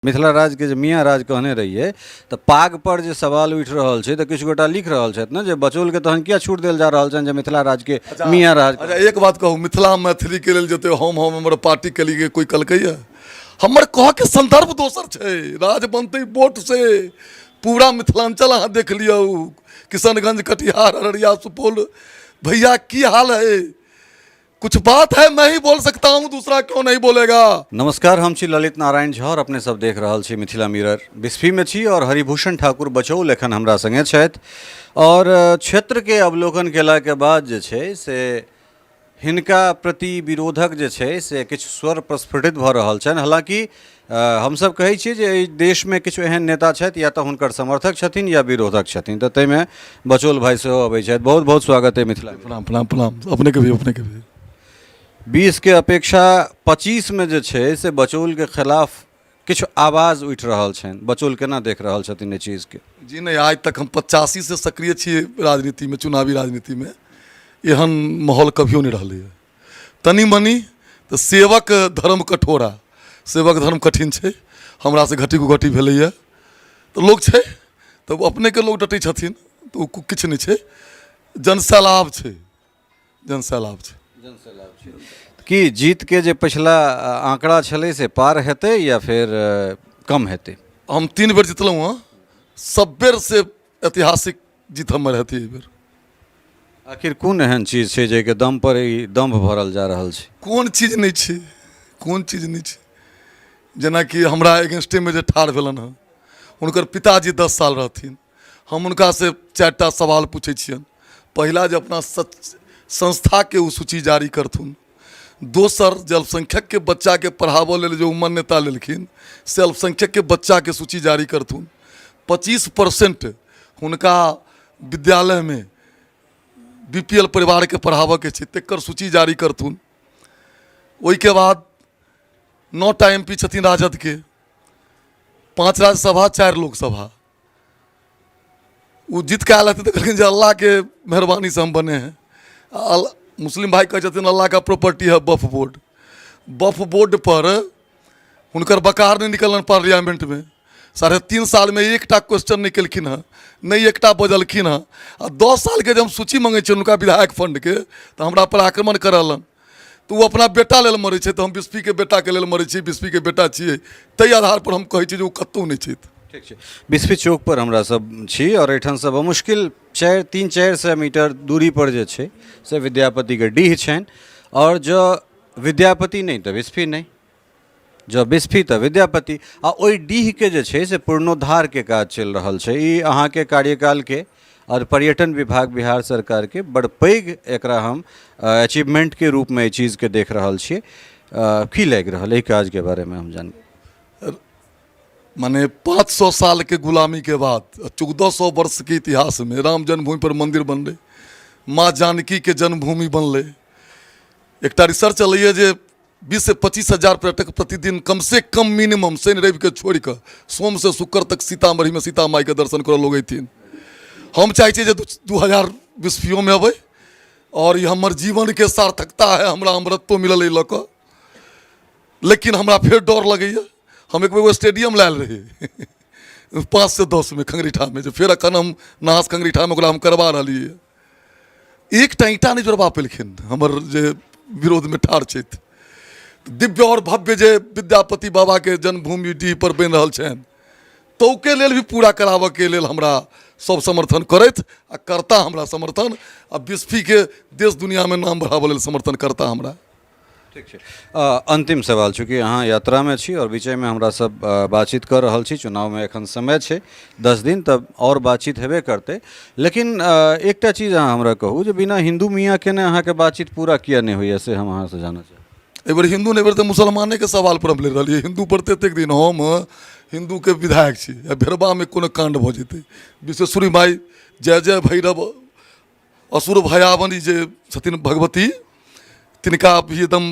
मिथिला राज्यके जे मियाँ राज कहने रहियै, तऽ पागपर जे सवाल उठि रहल छै, तऽ किछु गोटा लिख रहल छथि ने जे बचौलके तहन किया छूट देल जा रहल छनि जे मिथिला राज्यके मियाँ राज। अच्छा, एक बात कहू, मिथिला मैथिलीके लेल जते हम हमर पार्टी के लिए कोई कहलकैया? हमर कहके संदर्भ दोसर छै। राज बनतै वोट से। पूरा मिथिलांचल अहाँ देख लियौ, किशनगंज, कटिहार, अररिया, सुपौल, भैया की हाल है? कुछ बात है, मैं ही बोल सकता हूँ, दूसरा क्यों नहीं बोलेगा? नमस्कार, हम छी ललित नारायण झा और अपने सब देख रहल छी मिथिला मिरर। बिस्फीमे छी और हरिभूषण ठाकुर बचौल एखन हमरा संगे छथि और क्षेत्रके अवलोकन केलाके बाद जे छै से हिनका प्रति विरोधक जे छै से किछु स्वर प्रस्फुटित भऽ रहल छनि। हालाँकि हमसब कहै छियै जे एहि देशमे किछु एहन नेता छथि, या तऽ हुनकर समर्थक छथिन या विरोधक छथिन, तऽ ताहिमे बचौल भाइ सेहो अबै छथि। बहुत बहुत स्वागत अइ मिथिला। प्रणाम, प्रणाम, प्रणाम। अपनेके भी, अपनेके भी। 20के अपेक्षा 25मे जे छै से बचौलके खिलाफ किछु आवाज उठि रहल छनि। बचौल केना देख रहल छथिन एहि चीजके? जी नहि, आज तक हम 85 से सक्रिय छियै राजनीतिमे, चुनावी राजनीतिमे। एहन माहौल कभियो नहि रहलैए। तनि मनि तऽ सेवक धर्म कठोरा, सेवक धर्म कठिन छै। हमरासँ घटी कुघटी भेलैए तऽ लोक छै तऽ अपनेके लोक डटै छथिन, तऽ ओ किछु नहि छै। जनसैलाब छै, जनसैलाब छै। की जीतके जे पछिला आंकड़ा छलै से पार हेतै या फेर कम हेतै? हम 3 बेर जितलहुँ हँ, सब बेर से ऐतिहासिक जीत हमर हेतै एहि बेर। आखिर कोन एहन चीज छै जाहिके दम पर ई दम्भ भरल जा रहल छै? कोन चीज नहि छै, कोन चीज नहि छै। जेनाकि हमरा एगेंस्टेमे जे ठाढ़ भेलनि हँ, हुनकर पिताजी 10 साल रहथिन। हम हुनकासँ 4टा सवाल पूछै छियनि। पहिला, जे अपना संस्थाके ओ सूची जारी करथुन। दोसर, जे अल्पसंख्यकके बच्चाके पढ़ाबऽ लेल जे ओ मान्यता लेलखिन, से अल्पसंख्यकके बच्चाके सूची जारी करथुन। 25% हुनका विद्यालयमे BPL परिवारके पढ़ाबऽके छै, तकर सूची जारी करथुन। ओहिके बाद 9टा MP छथिन राजदके, 5 राज्यसभा, 4 लोकसभा। ओ जीत कऽ आयल हथिन तऽ कहलखिन जे अल्लाहके मेहरबानीसँ हम बने हैं। मुस्लिम भाइ कहै छथिन अल्लाह का प्रॉपर्टी है वक्फ बोर्ड। वक्फ बोर्ड पर हुनकर बकार नहि निकलनि पार्लियामेंटमे। 3.5 सालमे एकटा क्वेश्चन नहि केलखिन हँ, नहि एकटा बजलखिन हँ। आ 10 सालके जे हम सूची मङ्गै छियै हुनका विधायक फंडके, तऽ हमरा पर आक्रमण करलन। तऽ ओ अपना बेटा लेल मरै छै, तऽ हम बिस्फीके बेटाके लेल मरै छी। बिस्फीके बेटा छियै, ताहि आधारपर हम कहै छी जे ओ कतहु नहि छथि। ठीक छै। बिस्फी चौक पर हमरा सब छी और एहिठामसँ बमुश्किल चारि तीन चारि सए मीटर दूरी पर जे छै से विद्यापतिके डीह छनि। और जँ विद्यापति नहि तऽ बिस्फी नहि, जँ बिस्फी तऽ विद्यापति। आ ओहि डीहके जे छै से पुनरोद्धारके काज चलि रहल छै। ई अहाँके कार्यकालके आओर पर्यटन विभाग बिहार सरकारके बड़ पैघ एकरा हम अचीवमेंटके रूपमे एहि चीजके देख रहल छियै। की लागि रहल एहि काजके बारेमे हम जान? माने 500 सालके गुलामीके बाद 1400 वर्षके इतिहासमे राम जन्मभूमि पर मन्दिर बनलै, माँ जानकीके जन्मभूमि बनलै। एकटा रिसर्च चलैए जे 20 से 25 हजार पर्यटक प्रतिदिन कम से कम मिनिमम शनि रविके छोड़ि कऽ सोम से शुक्र तक सीतामढ़ीमे सीता माइके दर्शन करऽ लोग अयथिन। हम चाहै छियै जे 2000 बिस्फियोमे अबै आओर ई हमर जीवनके सार्थकता है। हमरा अमरत्व मिलल एहि लऽ कऽ, लेकिन हमरा फेर डर लगैए। हम एक बेर एगो स्टेडियम लायल रही 5 से 10मे खंगरीठामे, जे फेर एखन हम नहास खंगरीठामे ओकरा हम करबा रहलियै। एकटा ईंटा नहि जोड़बा पेलखिन हमर जे विरोधमे ठाढ़ छथि। दिव्य आओर भव्य जे विद्यापति बाबाके जन्मभूमि डीह पर बनि रहल छनि, तौके लेल भी पूरा कराबऽके लेल हमरा सब समर्थन करथि आ करता हमरा समर्थन, आ बिस्फीके देश दुनिआमे नाम बढ़ाबऽ लेल समर्थन करता हमरा। ठीक छै। अन्तिम सवाल, चूँकि अहाँ यात्रामे छी आओर बीचेमे हमरा सब बातचीत कऽ रहल छी, चुनावमे एखन समय छै 10 दिन, तब आओर बातचीत हेबे करतै, लेकिन एकटा चीज अहाँ हमरा कहू जे बिना हिन्दू मियाँ केने अहाँके बातचीत पूरा किया नहि होइए, से हम अहाँसँ जानऽ चाहब। एहि बेर हिन्दू नहि, एहि बेर तऽ मुसलमानेके सवालपर हम लड़ि रहलियै। हिन्दू पर तऽ एतेक दिन हम हिन्दूके विधायक छी, आ भेरबामे कोनो काण्ड भऽ जेतै, विश्वेश्वरी माइ जय जय भैरव असुर भयावनी जे छथिन भगवती, तिनका भी एकदम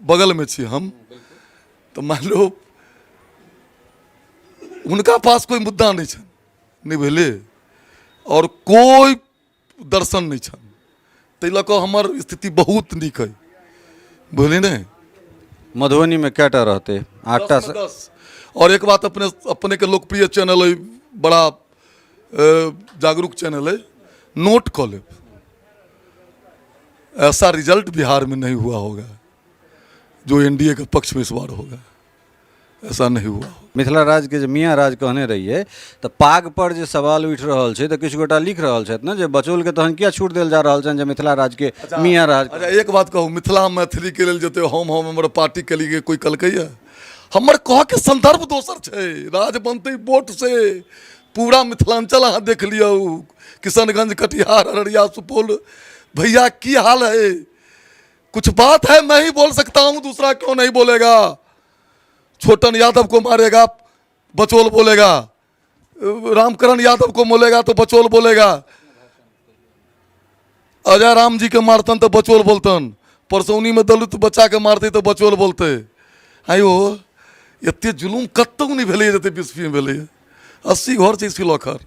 बगलमे छी हम, तऽ मानि लो हुनका पास कोइ मुद्दा नहि छनि, नहि भेलै, आओर कोइ दर्शन नहि छनि। ताहि लऽ कऽ हमर स्थिति बहुत नीक अइ, बुझलियै ने? मधुबनीमे कएटा रहतै? 8टा। 10। और एक बात, अपने अपने के लोकप्रिय चैनल है, बड़ा जागरूक चैनल है, नोट कऽ लेब, ऐसा रिजल्ट बिहार में नहीं हुआ होगा जो एनडीए के पक्ष में इस बार होगा, ऐसा नहीं हुआ। मिथिला राज्यके जे मियाँ राज कहने रहियै, तऽ पाग पर जे सवाल उठि रहल छै, तऽ किछु गोटा लिख रहल छथि ने जे बचौलके तहन किया छूट देल जा रहल छनि जे मिथिला राज्यके मियाँ राज। अच्छा, एक बात कहू, मिथिला मैथिली के लेल जते हम हमर पार्टी के लिए कोई कहलकैया? हमर कह के संदर्भ दोसर छै। राज बनतै वोट से। पूरा मिथिलांचल अहाँ देख लियौ, किशनगंज, कटिहार, अररिया, सुपौल, भैया की हाल है। कुछ बात है, मैं ही बोल सकता हूँ, दूसरा क्यों नहीं बोलेगा? छोटन यादव को मारेगा, बचोल बोलेगा। रामकरण यादव को बोलेगा तो बचोल बोलेगा। अजय राम जी के मारतन तो बचोल बोलतन। परसौनी में दलित बच्चा के मारते तो बचोल बोलते। आयो, एते जुलूम कतहु नहि भेलैए जते बिस्फीमे भेलैए। 80 घर छै सिलौखर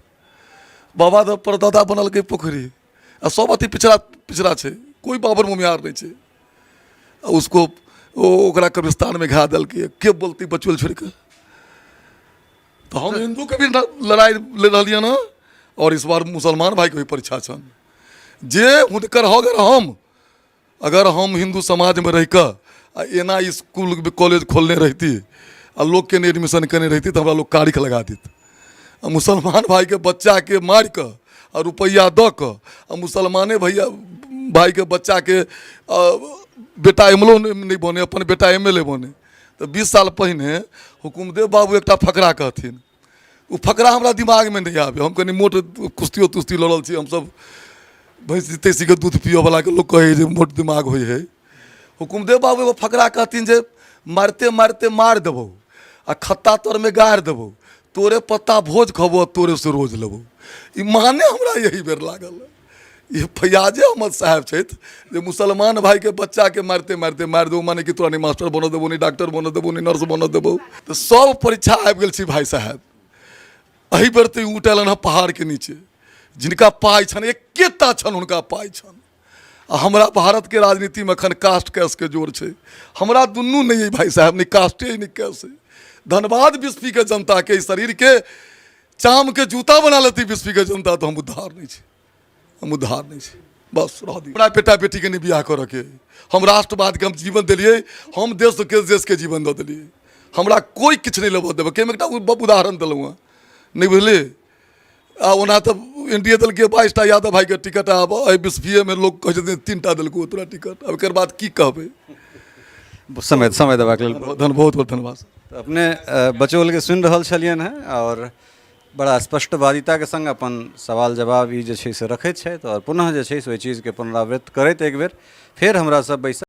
बाबा तऽ परदादा बनलकै पोखरि, आ सब अति पिछड़ा पिछड़ा छै, कोइ बाबर भूमिहार नहि छै। आ उसको ओ ओकरा कब्रिस्तानमे घा देलकै। के बोलतै बचुअल छोड़ि कऽ? तऽ हम हिन्दूके भी लड़ाइ लड़ि रहलियनि हँ, आओर इस बार मुसलमान भाइके भी परीक्षा छनि जे हुनकर अगर हम हिन्दू समाजमे रहि कऽ आ एना इसकुल कॉलेज खोलने रहिती आ लोकके नहि एडमिशन केने रहिती, तऽ हमरा लोक कारिख लगा देत। आ मुसलमान भाइके बच्चाके मारि कऽ आ रुपैआ दऽ कऽ आ मुसलमाने भैया भाइके बच्चाके बेटा एम एल ओ नहि बने, अपन बेटा एम एल ए बने। तऽ 20 साल पहिने हुकुमदेव बाबू एकटा फकरा कहथिन, ओ फकरा हमरा दिमागमे नहि आबै। हम कनि मोट कुश्तियो तुश्ती लड़ल छी। हमसब भैंसी तैसीके दूध पियऽवलाके लोक कहै जे मोट दिमाग होइ हइ। हुकुमदेव बाबू एगो फकरा कहथिन जे मारिते मारिते मारि देबौ आ खत्ता तरमे गाड़ि देबौ, तोरे पत्ता भोज खबौ आ तोरे से रोज लेबौ। ई माने हमरा यही बेर लागल। ई फैयाजे अहमद साहेब छथि जे मुसलमान भाइके बच्चाके मारिते मारिते मारि देबौ, माने कि तोरा नहि मास्टर बनऽ देबौ, नहि डॉक्टर बनऽ देबौ, नहि नर्स बनऽ देबौ। तऽ सब परीक्षा आबि गेल छै भाइ साहेब। एहि बेर तऽ ऊँट अयलनि हँ पहाड़के नीचे। जिनका पाइ छनि, एकेटा छनि, हुनका पाइ छनि। आ हमरा भारतके राजनीतिमे एखन कास्ट कैशके जोर छै। हमरा दुनू नहि अइ भाइ साहेब, नहि कास्टे अइ, नहि कैश अइ। धन्यवाद बिस्फीके जनताके। एहि शरीरके चामके जूता बना लेती बिस्फीके जनता, तऽ हम उद्धार नहि छी, हम उद्धार नहि छी। बस रह दियौ। हमरा बेटा बेटीके नहि बियाह करऽके अइ। हम राष्ट्रवादके हम जीवन देलियै, हम देशके देशके जीवन दऽ देलियै। हमरा कोइ किछु नहि लेबऽ देबऽ के। हम एकटा उदाहरण देलहुँ हँ, नहि बुझलियै? आ ओना तऽ एन डी ए देलकै 22टा यादव भाइके टिकट। आब एहि बिस्फीएमे लोक कहै छथिन 3टा देलकै तोरा टिकट। आब एकर बाद की कहबै? समय समय देबाक लेल धन बहुत बहुत धन्यवाद। तऽ अपने बचौलके सुनि रहल छलियनि हेँ आओर बड़ा स्पष्टवादिताके सङ्ग अपन सवाल जवाब ई जे छै से रखैत छथि, आओर पुनः जे छै से ओहि चीजके पुनरावृत्त करैत एक बेर फेर हमरा सब बैसल।